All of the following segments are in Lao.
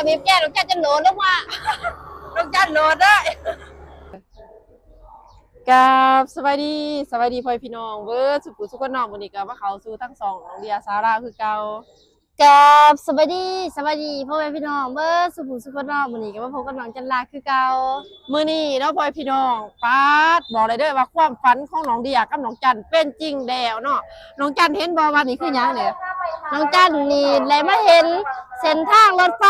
ບີບແກ້ນ້ອງຈັນຈົນໂຫຼດລົງມາ ນ້ອງຈັນໂຫຼດເດີ. ກາບສະບາຍດີ ສະບາຍດີພໍ່ແມ່ພີ່ນ້ອງເບິດສູ່ຜູ້ສູ່ຄົນເນາະ. ມື້ນີ້ກໍມາເຂົ້າສູ່ທັງຊ່ອງນ້ອງເດຍສາວລາວຄືເກົ່າ. ກາບສະບາຍດີ ສະບາຍດີພໍ່ແມ່ພີ່ນ້ອງເບິດສູ່ຜູ້ສູ່ຄົນເນາະ. ມື້ນີ້ກໍມາພົບກັບນ້ອງຈັນລາຄືເກົ່າ. ມື້ນີ້ເນາະພໍ່ແມ່ພີ່ນ້ອງ ປາດ ບອກໄດ້ເດີວ່າຄວາມຝັນຂອງນ້ອງເດຍກັບນ້ອງຈັນເປັນຈິງແລ້ວເນາະ. ນ້ອງຈັນເຫັນບໍ່ວ່ານີ້ຄືຫຍັງນີ້? ນ້ອງຈັນນີ້ໄດ້ມາເຫັນເສັ້ນທາງລົດໄຟ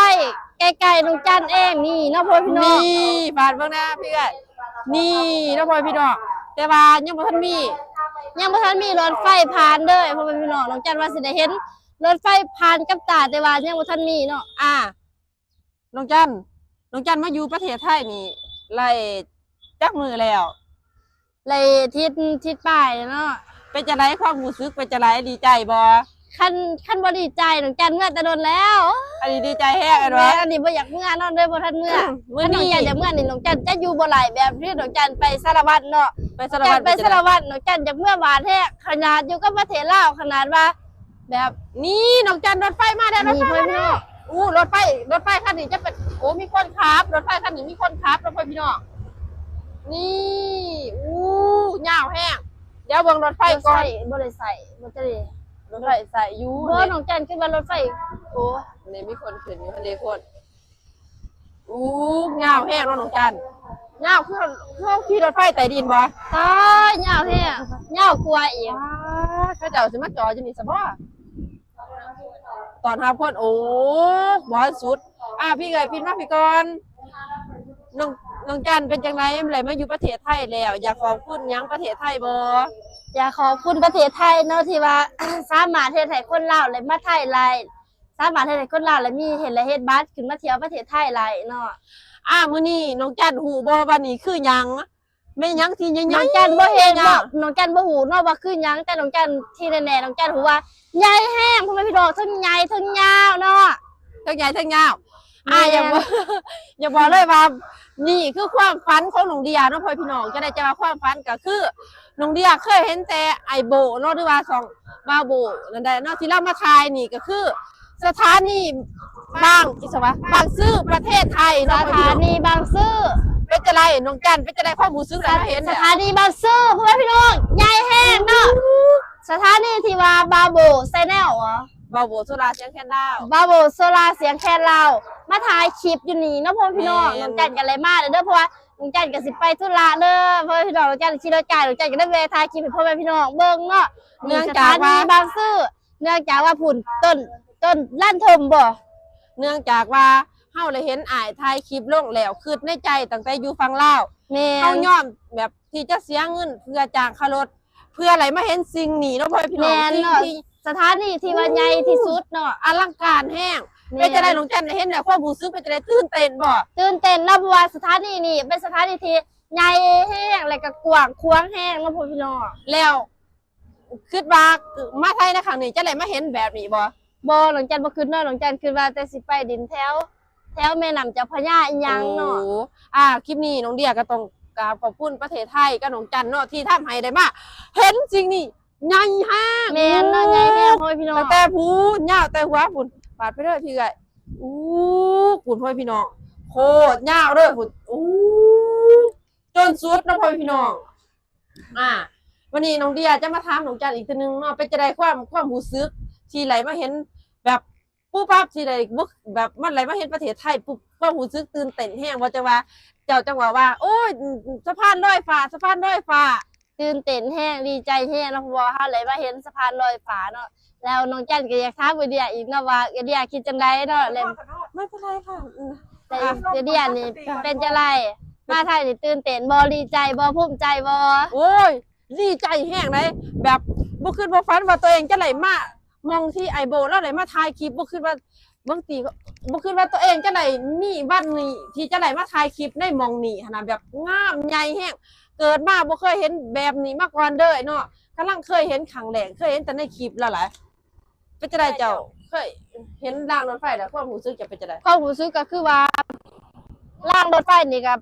ໃກ້ໆນ້ອງຈັນເອງນີ້ເນາະພໍ່ແມ່ພີ່ນ້ອງ. ນີ້ ປາດ ເບິ່ງແດ່ພີ່ເອີຍ ນີ້ເນາະພໍ່ແມ່ພີ່ນ້ອງ. ແຕ່ວ່າຍັງບໍ່ທັນມີ ຍັງບໍ່ທັນມີລົດໄຟຜ່ານເດີພໍ່ແມ່ພີ່ນ້ອງ. ນ້ອງຈັນວ່າຊິໄດ້ເຫັນ ລົດໄຟຜ່ານກັບຕາ ແຕ່ວ່າຍັງບໍ່ທັນມີເນາະ. ອ່າ ນ້ອງຈັນ ນ້ອງຈັນມາຢູ່ປະເທດໄທນີ້ໄດ້ຈັກມື້ແລ້ວ? ໄດ້ທິດ ທິດປາຍແລ້ວເນາະ. ເປັນຈັ່ງໃດ ຄວາມຮູ້ສຶກເປັນຈັ່ງໃດ ດີໃຈບໍ່? ຄັນ ຄັນບໍ່ດີໃຈ ນ້ອງຈັນເມືອແຕ່ດົນແລ້ວ. ອັນນີ້ດີໃຈແຮງແມ່ນບໍ່? ແມ່ນ ອັນນີ້ບໍ່ຢາກເມືອເນາະ ເລີຍບໍ່ທັນເມືອ. ມື້ນີ້ ຄັນນ້ອງຈັນຢາກເມືອ ນ້ອງຈັນຈະຢູ່ບໍ່ໄດ້ ແບບທີ່ນ້ອງຈັນໄປສາລະວັນເນາະ. ໄປສາລະວັນ ໄປສາລະວັນ ນ້ອງຈັນຢາກເມືອບ້ານແທ້. ຂະໜາດຢູ່ກັບປະເທດລາວ ຂະໜາດວ່າ ແບບ ນີ້ ນ້ອງຈັນ ລົດໄຟມາແລ້ວ ລົດໄຟມາແລ້ວ. ໂອ້ ລົດໄຟ ລົດໄຟຄັນນີ້ຈະເປັນ ໂອ້ ມີຄົນຂັບ ລົດໄຟຄັນນີ້ມີຄົນຂັບ ເນາະພໍ່ແມ່ພີ່ນ້ອງ. ນີ້ ໂອ້ ຍາວແຮງ. ດຽວເບິ່ງລົດໄຟກ່ອນ. ບໍ່ໄດ້ໃສ່ ບໍ່ໄດ້ໃສ່ ບໍ່ໄດ້ໃສ່ຢູ່. ບໍ່ ນ້ອງຈັນຄິດວ່າລົດໄຟ ໂອ້ ນີ້ມີຄົນຂຶ້ນຢູ່ຫັ້ນເດ້ຄົນ. ໂອ້ ຍາວແຮງເນາະນ້ອງຈັນ. ຍາວຄື ຄືເຮົາຂີ່ລົດໄຟໃຕ້ດິນບໍ່? ຕາຍ ຍາວແຮງ ຍາວກວ່າອີກ. ວ້າ ເຂົາເຈົ້າຊິມາຈອດຢູ່ນີ້ຊະບໍ່? ຕ້ອນຮັບຄົນ ໂອ້ ບໍ່ສຸດ. ອ່າ ພີ່ເອີຍ ປິ່ນມາພີ່ກ່ອນ. ນ້ອງ ນ້ອງຈັນເປັນຈັ່ງໃດ ໄດ້ມາຢູ່ປະເທດໄທແລ້ວ ຢາກຂອບຄຸນຫຍັງປະເທດໄທບໍ່? ຢາກຂອບຄຸນປະເທດໄທເນາະ ທີ່ວ່າ ສາມາດເຮັດໃຫ້ຄົນລາວໄດ້ມາໄທໄດ້ ສາມາດເຮັດໃຫ້ຄົນລາວລະມີເຮັດລະເຮັດບັດຂຶ້ນມາທ່ຽວປະເທດໄທໄດ້ເນາະ. ອ່າ ມື້ນີ້ນ້ອງຈັນຮູ້ບໍ່ວ່ານີ້ຄືຫຍັງ? ແມ່ນຫຍັງທີ່ໃຫຍ່ໆ? ນ້ອງຈັນບໍ່ເຫັນເນາະ ນ້ອງຈັນບໍ່ຮູ້ເນາະວ່າຄືຫຍັງ ແຕ່ນ້ອງຈັນທີ່ແນ່ໆ ນ້ອງຈັນຮູ້ວ່າໃຫຍ່ແຮງ ພໍ່ແມ່ພີ່ນ້ອງ ທັງໃຫຍ່ທັງຍາວເນາະ ທັງໃຫຍ່ທັງຍາວ. ອ່າ ແມ່ນ ຢາກບອກ ຢາກບອກເລີຍວ່າ ນີ້ຄືຄວາມຝັນຂອງນ້ອງເດຍເນາະ ພໍ່ແມ່ພີ່ນ້ອງ. ຈັ່ງໃດ ຈະວ່າຄວາມຝັນກໍຄື ນ້ອງເດຍເຄີຍເຫັນແຕ່ອ້າຍໂບເນາະ ຫຼືວ່າຊ່ອງບ່າວໂບນັ້ນແຫຼະເນາະ ທີ່ລາວມາຖ່າຍນີ້ກໍຄືສະຖານີບາງ ອີ່ຫຍັງວະ ບາງຊື່ ປະເທດໄທເນາະ ສະຖານີບາງຊື່. ເປັນຈັ່ງໃດນ້ອງຈັນ ເປັນຈັ່ງໃດຄວາມຮູ້ສຶກໄດ້ມາເຫັນ ສະຖານີບາງຊື່ ພໍ່ແມ່ພີ່ນ້ອງ ໃຫຍ່ແຮງເນາະ. ສະຖານີທີ່ວ່າບ່າວໂບແຊນແນວ ບ່າວໂບໂຊລາສຽງແຄນລາວ ບ່າວໂບໂຊລາສຽງແຄນລາວ ມາຖ່າຍຄລິບຢູ່ນີ້ເນາະ ພໍ່ແມ່ພີ່ນ້ອງ. ແມ່ນ ນ້ອງຈັນກໍເລີຍມາເດີ ເພາະວ່າ ນ້ອງຈັນກໍຊິໄປທຸລະເດີ ພໍ່ແມ່ພີ່ນ້ອງ. ນ້ອງຈັນຂີ່ລົດໄກ ນ້ອງຈັນກໍໄດ້ແວ່ຖ່າຍຄລິບໃຫ້ພໍ່ແມ່ພີ່ນ້ອງເບິ່ງເນາະ. ເນື່ອງຈາກວ່າ ສະຖານີບາງຊື່ ເນື່ອງຈາກວ່າພຸ້ນ ຕົ້ນ ຕົ້ນລານເທີມບໍ່? ເນື່ອງຈາກວ່າເຮົາໄດ້ເຫັນອ້າຍຖ່າຍຄລິບລົງແລ້ວ ຄິດໃນໃຈຕັ້ງແຕ່ຢູ່ຝັ່ງລາວ. ແມ່ນ ເຮົາຍອມແບບທີ່ຈະເສຍເງິນເພື່ອຈ້າງຄ່າລົດ ເພື່ອໄດ້ມາເຫັນສິ່ງນີ້ເນາະ ພໍ່ແມ່ພີ່ນ້ອງ. ແມ່ນເນາະ ສິ່ງທີ່ ສະຖານີທີ່ວ່າໃຫຍ່ທີ່ສຸດເນາະ ອະລັງການແຮງ. ແມ່ນ ເປັນຈັ່ງໃດນ້ອງຈັນ ໄດ້ເຫັນແລ້ວຄວາມຮູ້ສຶກເປັນຈັ່ງໃດ? ຕື່ນເຕັ້ນບໍ່? ຕື່ນເຕັ້ນເນາະ ເພາະວ່າສະຖານີນີ້ເປັນສະຖານີທີ່ໃຫຍ່ແຮງ ແລະກໍກວ້າງຂວາງແຮງເນາະ ພໍ່ແມ່ພີ່ນ້ອງ. ແລ້ວຄິດວ່າມາໄທໃນຄັ້ງນີ້ຈະໄດ້ມາເຫັນແບບນີ້ບໍ່? ບໍ່ ນ້ອງຈັນບໍ່ຄິດເນາະ ນ້ອງຈັນຄິດວ່າແຕ່ຊິໄປດິນແຖວ ແຖວແມ່ນ້ຳເຈົ້າພະຍາອີ່ຫຍັງເນາະ. ໂອ້ ອ່າ ຄລິບນີ້ນ້ອງເດຍກໍຕ້ອງກາບຂອບຄຸນປະເທດໄທກັບນ້ອງຈັນເນາະ ທີ່ທຳໃຫ້ໄດ້ມາເຫັນສິ່ງນີ້ໃຫຍ່ແຮງ. ແມ່ນເນາະ ໃຫຍ່ແຮງ ພໍ່ແມ່ພີ່ນ້ອງ ຕັ້ງແຕ່ພູນຍາວແຕ່ຫົວພຸ້ນ ປາດໄປເດີພີ່ເອື້ອຍ. ອູ້ ພຸ້ນ ພໍ່ແມ່ພີ່ນ້ອງ ໂຄດຍາວເດີພຸ້ນ. ອູ້ ຈົນສຸດເນາະ ພໍ່ແມ່ພີ່ນ້ອງ. ອ່າ ວັນນີ້ນ້ອງເດຍຈະມາຖາມນ້ອງຈັນອີກເທື່ອໜຶ່ງເນາະ ເປັນຈັ່ງໃດຄວາມ ຄວາມຮູ້ສຶກທີ່ໄດ້ມາເຫັນແບບ ປຸບປັບທີ່ໄດ້ບຸກ ແບບມາໄດ້ມາເຫັນປະເທດໄທປຸບ ຄວາມຮູ້ສຶກຕື່ນເຕັ້ນແຮງບໍ່? ຈັ່ງວ່າ ເຈົ້າຈັ່ງເວົ້າວ່າ ໂອ້ຍ ສະພານລອຍຟ້າ ສະພານລອຍຟ້າ. ຕື່ນເຕັ້ນແຮງ ດີໃຈແຮງເນາະ ເພາະວ່າເຮົາໄດ້ມາເຫັນສະພານລອຍຟ້າເນາະ. ແລ້ວນ້ອງຈັນກໍຢາກຖາມເອື້ອຍເດຍອີກເນາະວ່າ ເອື້ອຍເດຍຄິດຈັ່ງໃດເນາະ? ແລ້ວ ບໍ່ເປັນໄລຄ່ະ ແລ້ວເອື້ອຍເດຍນີ້ເປັນຈັ່ງໃດ? ມາໄທນີ້ຕື່ນເຕັ້ນບໍ່? ດີໃຈບໍ່? ພູມໃຈບໍ່? ໂອ້ຍ ດີໃຈແຮງເດ້ ແບບບໍ່ຄິດບໍ່ຝັນວ່າຕົວເອງຈະໄດ້ມາ ໝ່ອງທີ່ອ້າຍໂບລາວໄດ້ມາຖ່າຍຄລິບ ບໍ່ຄິດວ່າ ບາງທີບໍ່ຄິດວ່າຕົວເອງຈະໄດ້ມີວັນນີ້ ທີ່ຈະໄດ້ມາຖ່າຍຄລິບໃນໝ່ອງນີ້ຫັ້ນນະ ແບບງາມໃຫຍ່ແຮງ ເກີດມາບໍ່ເຄີຍເຫັນແບບນີ້ມາກ່ອນເລີຍເນາະ. ກຳລັງເຄີຍເຫັນຄັ້ງແລກ ເຄີຍເຫັນແຕ່ໃນຄລິບລະຫຼາຍ. ເປັນຈັ່ງໃດເຈົ້າ ເຄີຍເຫັນລາງລົດໄຟແລ້ວ ຄວາມຮູ້ສຶກເຈົ້າເປັນຈັ່ງໃດ? ຄວາມຮູ້ສຶກກໍຄືວ່າ ລາງລົດໄຟນີ້ກ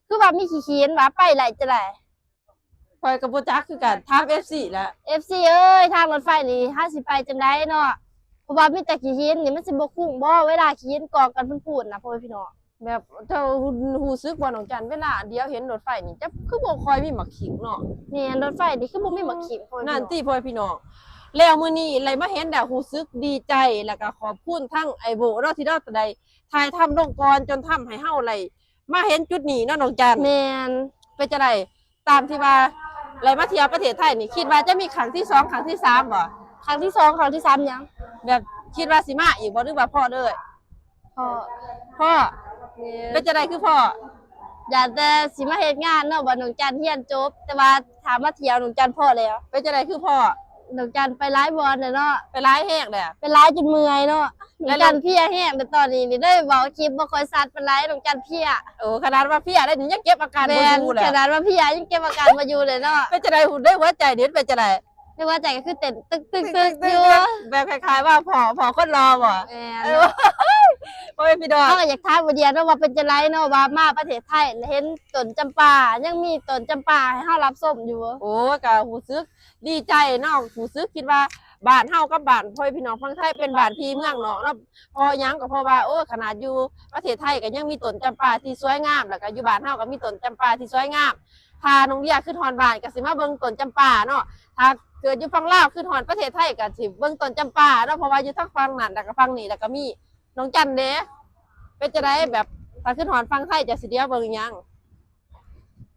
ໍຄືວ່າມີຂີ້ຂີນວ່າ ໄປໄດ້ຈັ່ງໃດ? ຂ້ອຍກໍບໍ່ຈັກຄືກັນ ຖາມເອັຟຊີແຫຼະ. ເອັຟຊີເອີຍ ທາງລົດໄຟນີ້ເຮົາຊິໄປຈັ່ງໃດເນາະ? ເພາະວ່າມີແຕ່ຂີ້ຫີນນີ້ ມັນຊິບໍ່ຄຸ້ງບໍ່ ເວລາຂີ້ຫີນກອງກັນພຸ້ນໆນະ ພໍ່ແມ່ພີ່ນ້ອງ. ແບບເຈົ້າຮູ້ສຶກບໍ່ນ້ອງຈັນ ເວລາດຽວເຫັນລົດໄຟນີ້ ຈະຄືບໍ່ຄ່ອຍມີໝາກຂິງເນາະ. ແມ່ນ ລົດໄຟນີ້ຄືບໍ່ມີໝາກຂິງ ພໍ່ແມ່ ນັ້ນ ພີ່ນ້ອງ ຕິ ພໍ່ແມ່ພີ່ນ້ອງ. ແລ້ວມື້ນີ້ໄດ້ມາເຫັນແລ້ວຮູ້ສຶກດີໃຈ ແລ້ວກໍຂອບຄຸນທັງອ້າຍໂບເນາະ ທີ່ເນາະ ໄດ້ຖ່າຍທຳລົງກ່ອນ ຈົນທຳໃຫ້ເຮົາໄດ້ມາເຫັນຈຸດນີ້ເນາະນ້ອງຈັນ. ແມ່ນ. ເປັນຈັ່ງໃດ ຕາມທີ່ວ່າໄດ້ມາທ່ຽວປະເທດໄທນີ້ ຄິດວ່າຈະມີຄັ້ງທີສອງ ຄັ້ງທີສາມບໍ່? ຄັ້ງທີສອງ ຄັ້ງທີສາມຫຍັງ? ແບບຄິດວ່າຊິມາອີກບໍ່ ຫຼືວ່າພໍເລີຍ? ພໍ ພໍ. ແມ່ນ. ເປັນຈັ່ງໃດຄືພໍ? ຢ້ານແຕ່ຊິມາເຮັດງານເນາະ ວ່ານ້ອງຈັນຮຽນຈົບ ແຕ່ວ່າຖ້າມາທ່ຽວນ້ອງຈັນພໍແລ້ວ. ເປັນຈັ່ງໃດຄືພໍ? ນ້ອງຈັນໄປຫຼາຍບ່ອນແລ້ວເນາະ ໄປຫຼາຍແຮງແລ້ວ ໄປຫຼາຍຈົນເມື່ອຍເນາະ. ນ້ອງຈັນເພຍແຮງ ແຕ່ຕອນນີ້ນີ້ໄດ້ເວົ້າຄລິບບໍ່ຄ່ອຍຊັດປານໃດ ນ້ອງຈັນເພຍ. ໂອ້ ຂະໜາດວ່າເພຍແລ້ວນີ້ຍັງເກັບອາການບໍ່ຢູ່ແຫຼະ. ແມ່ນ ຂະໜາດວ່າເພຍຍັງເກັບອາການບໍ່ຢູ່ເລີຍເນາະ. ເປັນຈັ່ງໃດ ໃນຫົວໃຈນີ້ເປັນຈັ່ງໃດ? ໃນຫົວໃຈກໍຄືເຕັ້ນຕຶກໆຢູ່ ແບບຄ້າຍໆວ່າພໍ້ ພໍ້ຄົນຫຼໍ່ບໍ່? ແມ່ນ. ເອີ ພໍ່ແມ່ພີ່ນ້ອງ ເຮົາກໍຢາກຖາມບໍ່ເດຍເນາະວ່າເປັນຈັ່ງໃດເນາະ ວ່າມາປະເທດໄທແລ້ວເຫັນຕົ້ນຈຳປາ ຍັງມີຕົ້ນຈຳປາໃຫ້ເຮົາຮັບຊົມຢູ່? ໂອ້ ກໍຮູ້ສຶກ ດີໃຈເນາະ ຮູ້ສຶກຄິດວ່າບ້ານເຮົາກັບບ້ານພໍ່ແມ່ພີ່ນ້ອງຝັ່ງໄທເປັນບ້ານພີ່ເມືອງນ້ອງເນາະ. ເພາະຫຍັງ ກໍເພາະວ່າ ໂອ້ ຂະໜາດຢູ່ປະເທດໄທກໍຍັງມີຕົ້ນຈຳປາທີ່ສວຍງາມ ແລ້ວກໍຢູ່ບ້ານເຮົາກໍມີຕົ້ນຈຳປາທີ່ສວຍງາມ. ຖ້ານ້ອງເດຍຄິດຮອດບ້ານກໍຊິມາເບິ່ງຕົ້ນຈຳປາເນາະ ຖ້າເກີດຢູ່ຝັ່ງລາວຄິດຮອດປະເທດໄທກໍຊິເບິ່ງຕົ້ນຈຳປາເນາະ ເພາະວ່າຢູ່ທາງຝັ່ງນັ້ນ ແລ້ວກໍຝັ່ງນີ້ ແລ້ວກໍມີ ນ້ອງຈັນເດ ເປັນຈັ່ງໃດ ແບບຖ້າຂຶ້ນຮອດຝັ່ງໄທເຈົ້າຊິດຽວເບິ່ງຫຍັງ?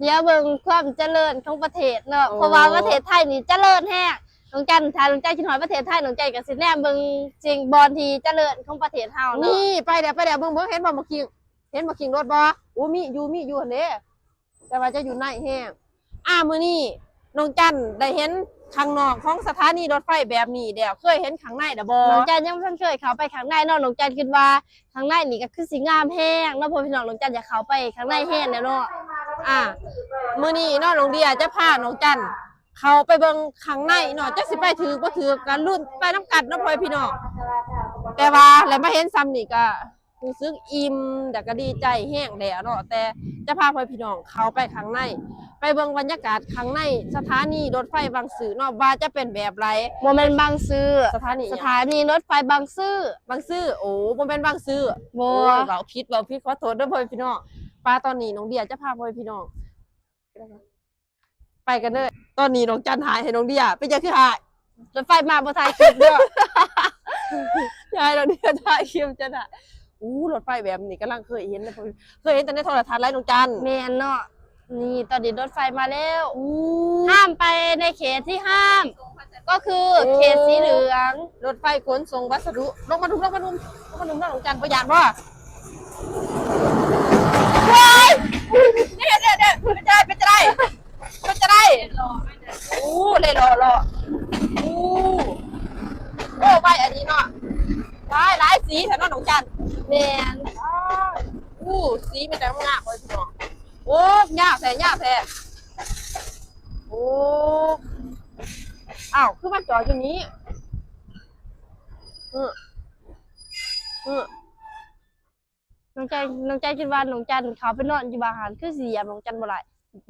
ດຽວເບິ່ງຄວາມຈະເລີນຂອງປະເທດເນາະ ໂອ້ ເພາະວ່າປະເທດໄທນີ້ຈະເລີນແຮງ. ນ້ອງຈັນ ຖ້ານ້ອງຈັນຄິດຮອດປະເທດໄທ ນ້ອງຈັນກໍຊິແນມເບິ່ງສິ່ງບ່ອນທີ່ຈະເລີນຂອງປະເທດເຮົາເນາະ. ນີ້ ໄປແລ້ວ ໄປແລ້ວ ເບິ່ງ ເບິ່ງ ເຫັນບໍ່ໝາກຂິງ? ເຫັນໝາກຂິງລົດບໍ່? ໂອ້ ມີຢູ່ ມີຢູ່ຫັ້ນເດ້. ແຕ່ວ່າຈະຢູ່ໃນແຮງ. ອາ ມື້ນີ້ນ້ອງຈັນໄດ້ເຫັນຂ້າງນອກຂອງສະຖານີລົດໄຟແບບນີ້ແລ້ວ ເຄີຍເຫັນຂ້າງໃນແລ້ວບໍ່? ນ້ອງຈັນຍັງບໍ່ທັນເຄີຍເຂົ້າໄປຂ້າງໃນເນາະ. ນ້ອງຈັນຄິດວ່າຂ້າງໃນນີ້ກໍຄືຊິງາມແຮງເນາະ ພໍ່ພີ່ນ້ອງ. ນ້ອງຈັນຢາກເຂົ້າໄປຂ້າງໃນແຮງແລ້ວເນາະ. ອາ ມື້ນີ້ເນາະ ນ້ອງເດຍຈະພານ້ອງຈັນເຂົ້າໄປເບິ່ງຂ້າງໃນເນາະ. ຈັກຊິໄປຖືກບໍ່ຖືກ ກໍລຸ້ນໄປນຳກັນເນາະ ພໍ່ພີ່ນ້ອງ. ແຕ່ວ່າໄດ້ມາເຫັນຊ່ຳນີ້ກໍ ຮູ້ສຶກອີ່ມ ແລ້ວກໍດີໃຈແຮງແລ້ວເນາະ. ແຕ່ຈະພາພໍ່ພີ່ນ້ອງເຂົ້າໄປຂ້າງໃນ ໄປເບິ່ງບັນຍາກາດຂ້າງໃນສະຖານີລົດໄຟບາງຊື່ເນາະ ວ່າຈະເປັນແບບໃດ. ບໍ່ແມ່ນບາງຊື່ ສະຖານີຫຍັງ? ສະຖານີລົດໄຟບາງຊື່. ບາງຊື່? ໂອ້ ບໍ່ແມ່ນບາງຊື່. ບໍ່. ໂອ້ຍ ເວົ້າຜິດ ເວົ້າຜິດ ຂໍໂທດເດີພໍ່ພີ່ນ້ອງ. ປາ ຕອນນີ້ນ້ອງເດຍຈະພາພໍ່ພີ່ນ້ອງ ໄປກັນເດີ. ຕອນນີ້ນ້ອງຈັນຫາຍໃຫ້ນ້ອງເດຍ ເປັນຫຍັງຄືຫາຍ? ລົດໄຟມາບໍ່ຖ່າຍຄລິບເນາະ. ຢາກໃຫ້ນ້ອງເດຍຖ່າຍຄລິບຈັນຫາຍ. ໂອ້ ລົດໄຟແບບນີ້ກຳລັງເຄີຍເຫັນເລີຍ ເຄີຍເຫັນແຕ່ໃນໂທລະທັດແຫຼະນ້ອງຈັນ. ແມ່ນເນາະ. ນີ້ ຕອນນີ້ລົດໄຟມາແລ້ວ. ໂອ້ ຫ້າມໄປໃນເຂດທີ່ຫ້າມ ກໍຄື ໂອ້ ເຂດສີເຫຼືອງ. ລົດໄຟຂົນສົ່ງວັດສະດຸ. ລົງມາດຸມ ລົງມາດຸມ ລົງມາດຸມເນາະນ້ອງຈັນ ບໍ່ຢ້ານບໍ່? ວ້າຍ ເດ ເດ ເດ ເປັນຈັ່ງໃດ ເປັນຈັ່ງໃດ ເປັນຈັ່ງໃດ? ໂອ້ ເລາະ ເລາະ ໂອ້ ໂອ້ ໄວອັນນີ້ເນາະ. ຫຼາຍ ຫຼາຍສີແທ້ເນາະນ້ອງຈັນ. ແມ່ນ. ໂອ້ ສີມີແຕ່ງາມໆ ເລີຍພີ່ນ້ອງ. ໂອ້ ຍາວແທ້ ຍາວແທ້. ໂອ້ ອ້າວ ຄືມາຈອດຢູ່ນີ້? ອື ອື ນ້ອງຈັນ ນ້ອງຈັນຄິດວ່ານ້ອງຈັນເຂົ້າໄປນອນຢູ່ບ້ານຫັ້ນ ຄືຊິຢຽບນ້ອງຈັນບໍ່ຫຼາຍ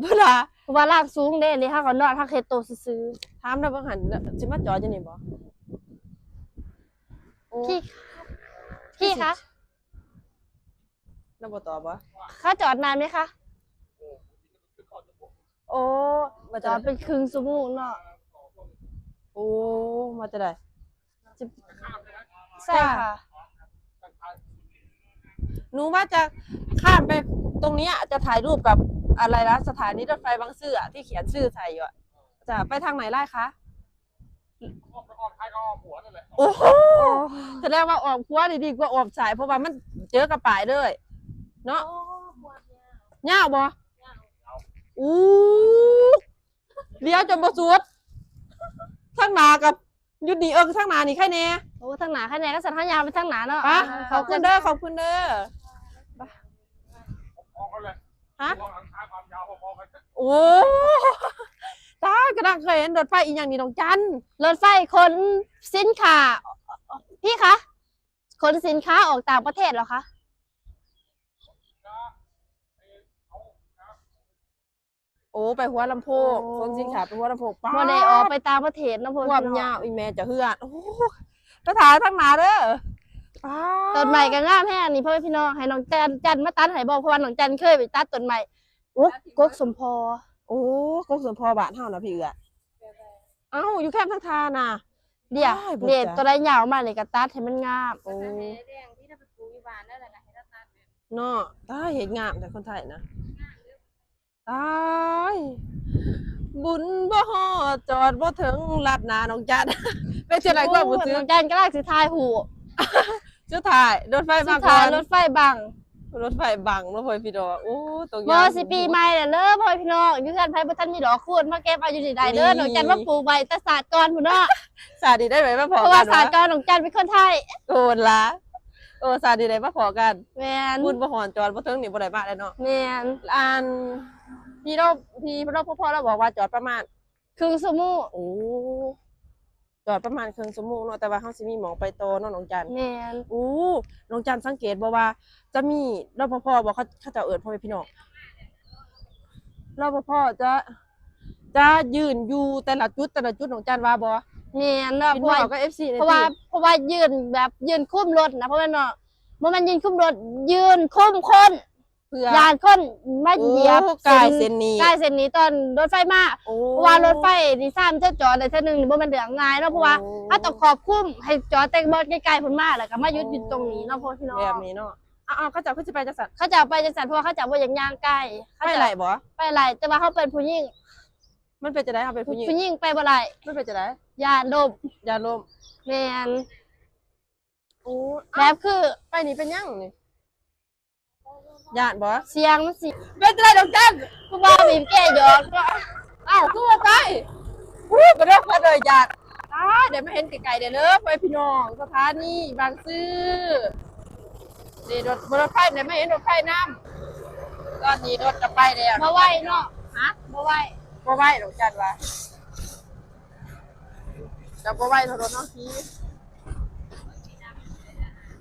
ບໍ່ລະ? ເພາະວ່າລ່າງສູງເດ້ ນີ້ເຮົາກໍນອນ ເຮົາເຮັດໂຕຊື່ໆ. ຖາມແລ້ວເບິ່ງຫັ້ນ ຊິມາຈອດຢູ່ນີ້ບໍ່? ໂອ້ ພີ່ ພີ່ຄະ ລາວບໍ່ຕອບບໍ່? ເຂົາຈອດນານໄໝຄະ? ໂອ້ ມາຈອດເປັນເຄິ່ງຊົ່ວໂມງເນາະ. ໂອ້ ມາແຕ່ໃດ? ໃຊ່ ໃຊ່ ຄ່ະ ໜູວ່າຈະຂ້າມໄປຕົງເນີ້ຍ ຈະຖ່າຍຮູບກັບອະໄລລະ ສະຖານີລົດໄຟບາງຊື່ອະ ທີ່ຂຽນຊື່ໃສ່ຢູ່ອະ. ຈະໄປທາງໃດຫຼາຍຄະ? ອ້ອມ ອ້ອມຊ້າຍກໍອ້ອມຂວານັ້ນແຫຼະ. ໂອ້ໂຫ ສະແດງວ່າອ້ອມຂວານີ້ດີກວ່າອ້ອມຊ້າຍ ເພາະວ່າມັນເຈີກັບປ້າຍເລີຍເນາະ. ໂອ້ ຍາວບໍ່? ຍາວ. ອູ້ ລ້ຽວຈົນບໍ່ສຸດ ທາງໜ້າກັບ ຢູ່ນີ້ ເອີ ທາງໜ້ານີ້ໃຄແດ່. ໂອ້ ທາງໜ້າໃຄແດ່ ກໍສັນເຮົາຍ່າງໄປທາງໜ້າເນາະ. ໄປ ເອີ ຂອບຄຸນເດີ ຂອບຄຸນເດີ. ຮະ? ໂອ້ ຕາຍ ກະດັງເຄີຍເຫັນລົດໄຟອີ່ຫຍັງນີ້ນ້ອງຈັນ. ລົດໄຟຂົນສິນຄ້າ ພີ່ຄະ ຂົນສິນຄ້າອອກຕ່າງປະເທດເຫລອຄະ? ໂອ້ ໄປຫົວລຳໂພງ. ໂອ້ ຂົນສິນຄ້າໄປຫົວລຳໂພງ. ປ້າດ ບໍ່ໄດ້ອອກໄປຕ່າງປະເທດເນາະ ພວກ ຄວາມຍາວອີ່ແມ່ຈະເຮືອນ. ໂອ້ ສະຖານທາງໜ້າເດີ. ປ້າ ຕົ້ນໄມ້ກໍງາມແຮງນີ້ ພໍ່ແມ່ພີ່ນ້ອງ. ໃຫ້ນ້ອງຈັນ ຈັນມາຕັດໃຫ້ບໍ່? ເພາະວ່ານ້ອງຈັນເຄີຍໄປຕັດຕົ້ນໄມ້. ໂອ້ ກົກສົມພໍ. ໂອ້ ກົກສົມພໍບ້ານເຮົານະພີ່ເອື້ອຍ. ເອົ້າ ຢູ່ແຄມທາງທ່ານະ. ເດ ໂອ້ຍ ເດ ບໍ່ ຕົວໃດຍາວມານີ້ກໍຕັດໃຫ້ມັນງາມ. ໂອ້ ແດງທີ່ເຮົາໄປປູກຢູ່ບ້ານນັ້ນແຫຼະ ກໍໃຫ້ລາວຕັດ. ເນາະ ຕາຍ ເຮັດງາມແທ້ຄົນໄທນະ. ຕາຍ ບຸນບໍ່ຮອດ ຈອດບໍ່ເຖິງ ລັດໜ້ານ້ອງຈັນ. ເປັນຈັ່ງໃດຄວາມຮູ້ສຶກ? ນ້ອງຈັນກຳລັງຊິຖ່າຍຮູບ. ສຸດທ້າຍລົດໄຟມາກ່ອນ. ສຸດທ້າຍລົດໄຟບັງ. ລົດໄຟບັງເນາະ ພໍ່ແມ່ພີ່ນ້ອງ. ໂອ້ ຕົກຍາມ. ມື້ຊິປີໃໝ່ແລ້ວເດີ ພໍ່ແມ່ພີ່ນ້ອງ. ຢູ່ເຮືອນໃຜບໍ່ທັນມີດອກຄູນ ມາເກັບເອົາຢູ່ນີ້ໄດ້ເດີ. ນີ້ ນ້ອງຈັນມາປູກໄວ້ແຕ່ຊາດກ່ອນພຸ້ນເນາະ. ຊາດນີ້ໄດ້ໄຫມມາພໍ້ກັນ ເພາະວ່າຊາດກ່ອນນ້ອງຈັນເປັນຄົນໄທ. ໂອ້ລະ ໂອ້ ຊາດນີ້ໄດ້ມາພໍ້ກັນ. ແມ່ນ. ບຸນບໍ່ຮອດ ຈອດບໍ່ເຖິງນີ້ບໍ່ໄດ້ມາແລ້ວເນາະ. ແມ່ນ. ອັນ ພີ່ລາວ ພີ່ລາວ ພໍ່ລາວບອກວ່າຈອດປະມານເຄິ່ງຊົ່ວໂມງ. ໂອ້ ຈອດປະມານເຄິ່ງຊົ່ວໂມງເນາະ ແຕ່ວ່າເຮົາຊິມີໝ່ອງໄປຕໍ່ເນາະນ້ອງຈັນ. ແມ່ນ. ໂອ້ ນ້ອງຈັນສັງເກດບໍ່ວ່າຈະມີ ລປພ ບໍ່ ເຂົາ ເຂົາເຈົ້າເອີ້ນ ພໍ່ແມ່ພີ່ນ້ອງ ລປພ ຈະ ຈະຢືນຢູ່ແຕ່ລະຈຸດ ແຕ່ລະຈຸດ ນ້ອງຈັນວ່າບໍ່? ແມ່ນເນາະ. ເພາະວ່າ ເອັຟຊີ ເພາະວ່າ ເພາະວ່າຢືນແບບຢືນຄຸມລົດນະ ພໍ່ແມ່ເນາະ. ບໍ່ແມ່ນຢືນຄຸມລົດ ຢືນຄຸມຄົນ ເພື່ອ ຢ້ານຄົນມາຢຽບ ໂອ້ ກ້າຍເສັ້ນນີ້ ກ້າຍເສັ້ນນີ້ຕອນລົດໄຟມາ. ໂອ້ ເພາະວ່າລົດໄຟນີ້ ສາມ ເທື່ອຈອດໄດ້ເທື່ອໜຶ່ງນີ້ບໍ່ແມ່ນເລື່ອງງ່າຍເນາະ. ເພາະວ່າ ໂອ້ ເຮົາຕ້ອງຄວບຄຸມໃຫ້ຈອດແຕ່ບ່ອນໄກໆພຸ້ນມາ ແລ້ວກໍມາຢຸດຢູ່ຕົງນີ້ເນາະ ພໍ່ແມ່ພີ່ນ້ອງ. ແບບນີ້ເນາະ. ເອົາໆ ເຂົາເຈົ້າຄືຊິໄປຈັ່ງຊັ້ນ? ເຂົາເຈົ້າໄປຈັ່ງຊັ້ນ ເພາະວ່າເຂົາເຈົ້າບໍ່ຢາກຍ່າງໄກ. ເຂົາເຈົ້າ ໄປໄດ້ບໍ່? ໄປໄດ້ ແຕ່ວ່າເຮົາເປັນຜູ້ຍິງ. ມັນເປັນຈັ່ງໃດ ເຮົາເປັນຜູ້ຍິງ? ຜູ້ຍິງໄປບໍ່ໄດ້. ມັນເປັນຈັ່ງໃດ? ຢ້ານລົ້ມ. ຢ້ານລົ້ມ. ແມ່ນ. ໂອ້ ແບບຄື ເອົ້າ ໄປນີ້ເປັນຫຍັງນີ້? ຢ້ານບໍ່? ສຽງມັນຊິ ເປັນຈັ່ງໃດນ້ອງຈັນ? ຜູ້ບ່າວບີບແກຢອກເນາະ. ອ້າວ ຄືວ່າໄປ? ໂອ້ ກະເດີກະເດີຍ ຢ້ານ. ຕາຍ ໄດ້ມາເຫັນໃກ້ໆເດີ ພໍ່ແມ່ພີ່ນ້ອງ ສະຖານີບາງຊື່. ນີ້ລົດ ລົດໄຟ ໄດ້ມາເຫັນລົດໄຟນຳ. ຕອນນີ້ລົດກະໄປແລ້ວ. ບໍ່ໄວເນາະ. ຮະ? ບໍ່ໄວ. ບໍ່ໄວດອກ ຈັນວ່າ. ຈະບໍ່ໄວເທົ່າລົດເຮົາຂີ່.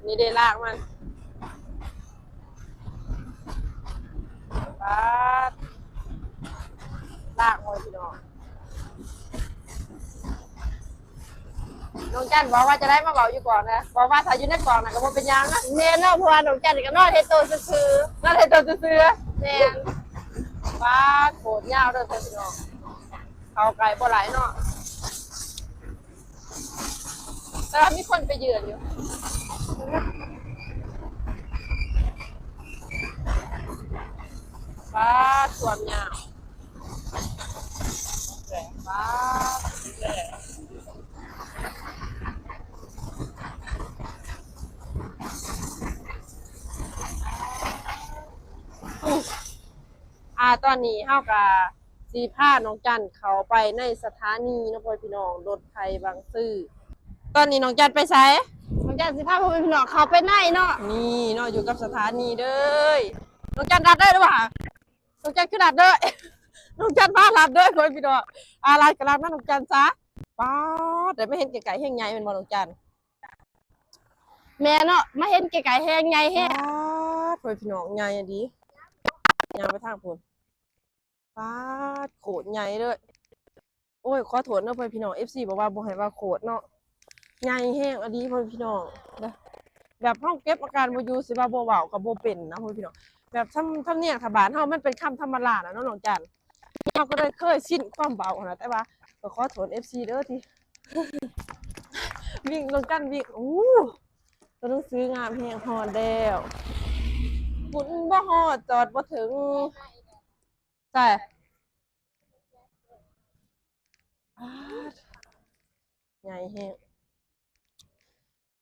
ນີ້ເດ້ລາກມັນ ປາດ ລາກໂອ້ຍພີ່ນ້ອງ. ນ້ອງຈັນບອກວ່າຈະໄດ້ມາເວົ້າຢູ່ກ້ອງນະ ບອກວ່າຖ້າຢູ່ໃນກ້ອງນະກໍບໍ່ເປັນຫຍັງນະ. ແມ່ນເນາະ ເພາະວ່ານ້ອງຈັນກໍນອນເຮັດໂຕຊື່ໆ. ນອນເຮັດໂຕຊື່ໆ. ແມ່ນ. ປາດ ໂຄດຍາວເດີພີ່ນ້ອງ. ເຂົ້າໃກ້ບໍ່ຫຼາຍເນາະ ແຕ່ວ່າມີຄົນໄປຢືນຢູ່. ປາດ ຖ້ວມຍາວ. ປາດ ອ່າ ຕອນນີ້ເຮົາກະ ຊິພານ້ອງຈັນເຂົ້າໄປໃນສະຖານີເນາະ ພໍ່ແມ່ພີ່ນ້ອງ ລົດໄຟບາງຊື່. ຕອນນີ້ນ້ອງຈັນໄປໃສ? ນ້ອງຈັນຊິພາພໍ່ແມ່ພີ່ນ້ອງເຂົ້າໄປໃນເນາະ. ນີ້ເນາະ ຢູ່ກັບສະຖານີເດີ. ນ້ອງຈັນລັດເດີ ຫຼືວ່າ ນ້ອງຈັນຄືລັດເດີ? ນ້ອງຈັນພາລັດເດີ ພໍ່ແມ່ພີ່ນ້ອງ. ອ່າ ລັດກໍລັດນຳນ້ອງຈັນຊະ. ປາດ ໄດ້ມາເຫັນໃກ້ໆ ແຮງໃຫຍ່ແມ່ນບໍ່ນ້ອງຈັນ? ແມ່ນເນາະ ມາເຫັນໃກ້ໆ ແຮງໃຫຍ່ແຮງ. ປາດ ພໍ່ແມ່ພີ່ນ້ອງ ໃຫຍ່ອີ່ຫຼີ. ຍ່າງໄປທາງພຸ້ນ. ປາດ ໂຄດໃຫຍ່ເລີຍ. ໂອ້ຍ ຂໍໂທດເດີພໍ່ແມ່ພີ່ນ້ອງ ເອັຟຊີ ບອກວ່າບໍ່ໃຫ້ວ່າໂຄດເນາະ. ໃຫຍ່ແຮງອີ່ຫຼີພໍ່ແມ່ພີ່ນ້ອງ. ແບບ ແບບເຮົາເກັບອາການບໍ່ຢູ່ ຊິວ່າບໍ່ເວົ້າກໍບໍ່ເປັນນະພໍ່ແມ່ພີ່ນ້ອງ. ແບບ ສຳ ສຳນຽງທາງບ້ານເຮົາມັນເປັນຄຳທຳມະດານະເນາະນ້ອງຈັນ. ເຮົາກໍເລີຍເຄີຍຊິນຄວາມເວົ້າຫັ້ນນະ ແຕ່ວ່າກໍຂໍໂທດ ເອັຟຊີ ເດີທີ່ ວິ່ງ ນ້ອງຈັນວິ່ງ. ໂອ້ ຕົວໜັງສືງາມແຮງ ຮອດແລ້ວ. ບຸນບໍ່ຮອດ ຈອດບໍ່ເຖິງ. ໃສ່ ປາດ ໃຫຍ່ແຮງ.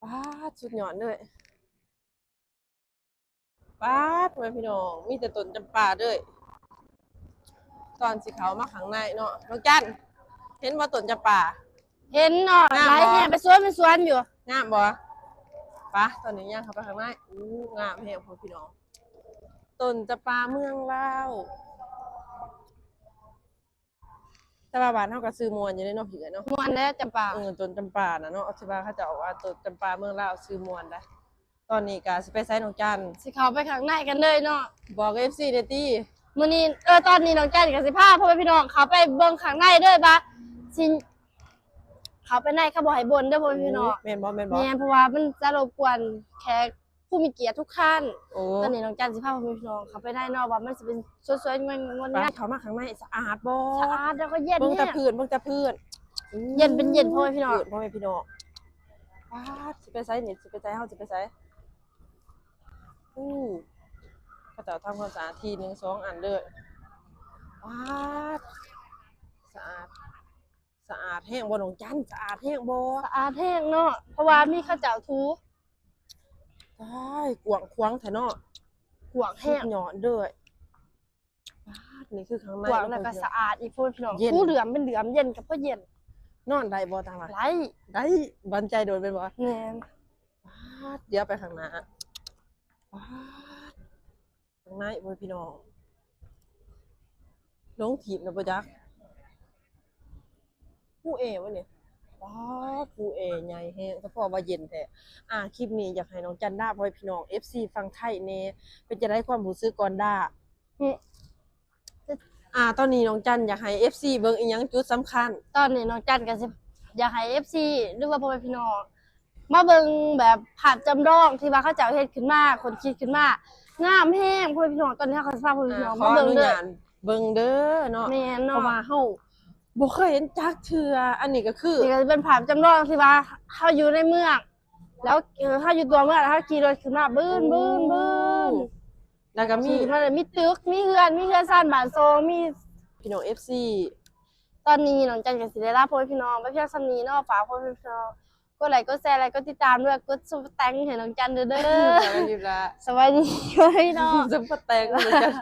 ປາດ ສຸດຍອດເລີຍ. ປາດ ພໍ່ແມ່ພີ່ນ້ອງ ມີແຕ່ຕົ້ນຈຳປາເລີຍ. ຕອນຊິເຂົ້າມາຂ້າງໃນເນາະ ນ້ອງຈັນ ເຫັນບໍ່ຕົ້ນຈຳປາ? ເຫັນເນາະ ງາມບໍ່? ຫຼາຍແຮງ ໄປສວນ ໄປສວນຢູ່. ງາມບໍ່? ປະ ຕອນນີ້ຍ່າງເຂົ້າໄປຂ້າງໃນ. ໂອ້ ງາມແຮງພໍ່ແມ່ພີ່ນ້ອງ. ຕົ້ນຈຳປາເມືອງລາວ. ແຕ່ວ່າບ້ານເຮົາກໍຊື່ມ່ວນຢູ່ເດ້ເນາະ ພີ່ເອື້ອຍເນາະ. ມ່ວນແຫຼະ ຈຳປາ. ເອີ ຕົ້ນຈຳປານະເນາະ ທີ່ວ່າເຂົາເຈົ້າວ່າຕົ້ນຈຳປາເມືອງລາວຊື່ມ່ວນໄດ໋. ຕອນນີ້ກໍຊິໄປໃສນ້ອງຈັນ? ຊິເຂົ້າໄປຂ້າງໃນກັນເລີຍເນາະ. ບອກເອັຟຊີແດ່ຕິ. ມື້ນີ້ ເອີ ຕອນນີ້ນ້ອງຈັນກໍຊິພາພໍ່ແມ່ພີ່ນ້ອງເຂົ້າໄປເບິ່ງຂ້າງໃນເລີຍວ່າຊິ ເຂົ້າໄປໃນເຂົາບໍ່ໃຫ້ບົ່ນເດີພໍ່ແມ່ພີ່ນ້ອງ. ໂອ້ ແມ່ນບໍ່ ແມ່ນບໍ່? ແມ່ນ ເພາະວ່າມັນຈະລົບກວນແຂກຜູ້ມີກຽດທຸກທ່ານ. ໂອ້ ຕອນນີ້ນ້ອງຈັນຊິພາພໍ່ແມ່ພີ່ນ້ອງເຂົ້າໄປໃນເນາະ ວ່າມັນຊິເປັນສວຍໆ ງົດໆ ງາມ. ເຂົ້າມາຂ້າງໃນສະອາດບໍ່? ສະອາດ ແລ້ວກໍເຢັນ. ເບິ່ງແຕ່ພື້ນ ເບິ່ງແຕ່ພື້ນ. ເຢັນເປັນເຢັນພໍ່ແມ່ພີ່ນ້ອງ ເຢັນພໍ່ແມ່ພີ່ນ້ອງ. ປາດ ຊິໄປໃສນີ້? ຊິໄປໃສ? ເຮົາຊິໄປໃສ? ໂອ້ ເຂົາເຈົ້າທຳຄວາມສະອາດທີໜຶ່ງສອງອັນເລີຍ. ປາດ ສະອາດ ສະອາດແຮງບໍ່ນ້ອງຈັນ? ສະອາດແຮງບໍ່? ສະອາດແຮງເນາະ ເພາະວ່າມີເຂົາເຈົ້າຖູ. ຕາຍ ກວ້າງຂວາງແທ້ເນາະ. ກວ້າງແຮງ ສຸດຍອດເລີຍ. ປາດ ນີ້ຄືຂ້າງໃນ ກວ້າງແລ້ວກໍສະອາດອີກພຸ້ນພີ່ນ້ອງ. ເຢັນ ໂອ້ ເຫຼືອມເປັນເຫຼືອມ ເຢັນກໍພໍເຢັນ. ນອນໄດ້ບໍ່? ຕາວ່າໄດ້ ໄດ້ ໄດ້ ບັນໄຈໂດນແມ່ນບໍ່? ແມ່ນ. ປາດ ດຽວໄປຂ້າງໜ້າ. ປາດ ຂ້າງໃນເວີຍພີ່ນ້ອງ ລົງຖີບນະບໍ່ຈັກ. ພູແອວະນີ້. ປາດ ພູແອໃຫຍ່ແຮງ ສະເພາະວ່າເຢັນແທ້. ອ່າ ຄລິບນີ້ຢາກໃຫ້ນ້ອງຈັນລາພໍ່ແມ່ພີ່ນ້ອງ ເອັຟຊີຝັ່ງໄທແດ່ ເປັນຈັ່ງໃດຄວາມຮູ້ສຶກກ່ອນລາ? ອື ອ່າ ຕອນນີ້ນ້ອງຈັນຢາກໃຫ້ເອັຟຊີເບິ່ງອີ່ຫຍັງຈຸດສຳຄັນ? ຕອນນີ້ນ້ອງຈັນກໍຊິຢາກໃຫ້ເອັຟຊີ ຫຼືວ່າພໍ່ແມ່ພີ່ນ້ອງ ມາເບິ່ງແບບພາບຈຳລອງທີ່ວ່າເຂົາເຈົ້າເຮັດຂຶ້ນມາ ຄົ້ນຄິດຂຶ້ນມາ ງາມແຮງພໍ່ແມ່ພີ່ນ້ອງ. ຕອນນີ້ເຮົາກໍຊິພາພໍ່ແມ່ພີ່ນ້ອງ ອ່າ ມາເບິ່ງເດີ ຂໍອະນຸຍາດເບິ່ງເດີເນາະ. ແມ່ນເນາະ ເພາະວ່າເຮົາບໍ່ເຄີຍເຫັນຈັກເທື່ອ. ອັນນີ້ກໍຄື ນີ້ກໍຊິເປັນພາບຈຳລອງທີ່ວ່າເຮົາຢູ່ໃນເມືອງ ແລ້ວ ເອີ ເຮົາຢູ່ຕົວເມືອງ ແລ້ວເຮົາຂີ່ລົດຂຶ້ນມາບຶ້ນໆໆ ໂອ້ ແລ້ວກໍມີ ຂີ່ຂຶ້ນມາ ມີຕຶກ ມີເຮືອນ ມີເຮືອນຊານບ້ານຊ່ອງ ມີ ພີ່ນ້ອງເອັຟຊີ. ຕອນນີ້ນ້ອງຈັນກໍຊິໄດ້ລາພໍ່ແມ່ພີ່ນ້ອງໄປພຽງສ່ຳນີ້ເນາະ. ຝາກພໍ່ແມ່ພີ່ນ້ອງ ກົດໄລ ກົດແຊ ແລະ ກົດຕິດຕາມ ແລະ ກົດຊຸບເປີແຕັງໃຫ້ນ້ອງຈັນເດີ. ສະບາຍດີລະ ສະບາຍດີພີ່ນ້ອງ ຊຸບເປີແຕັງນ້ອງຈັນ.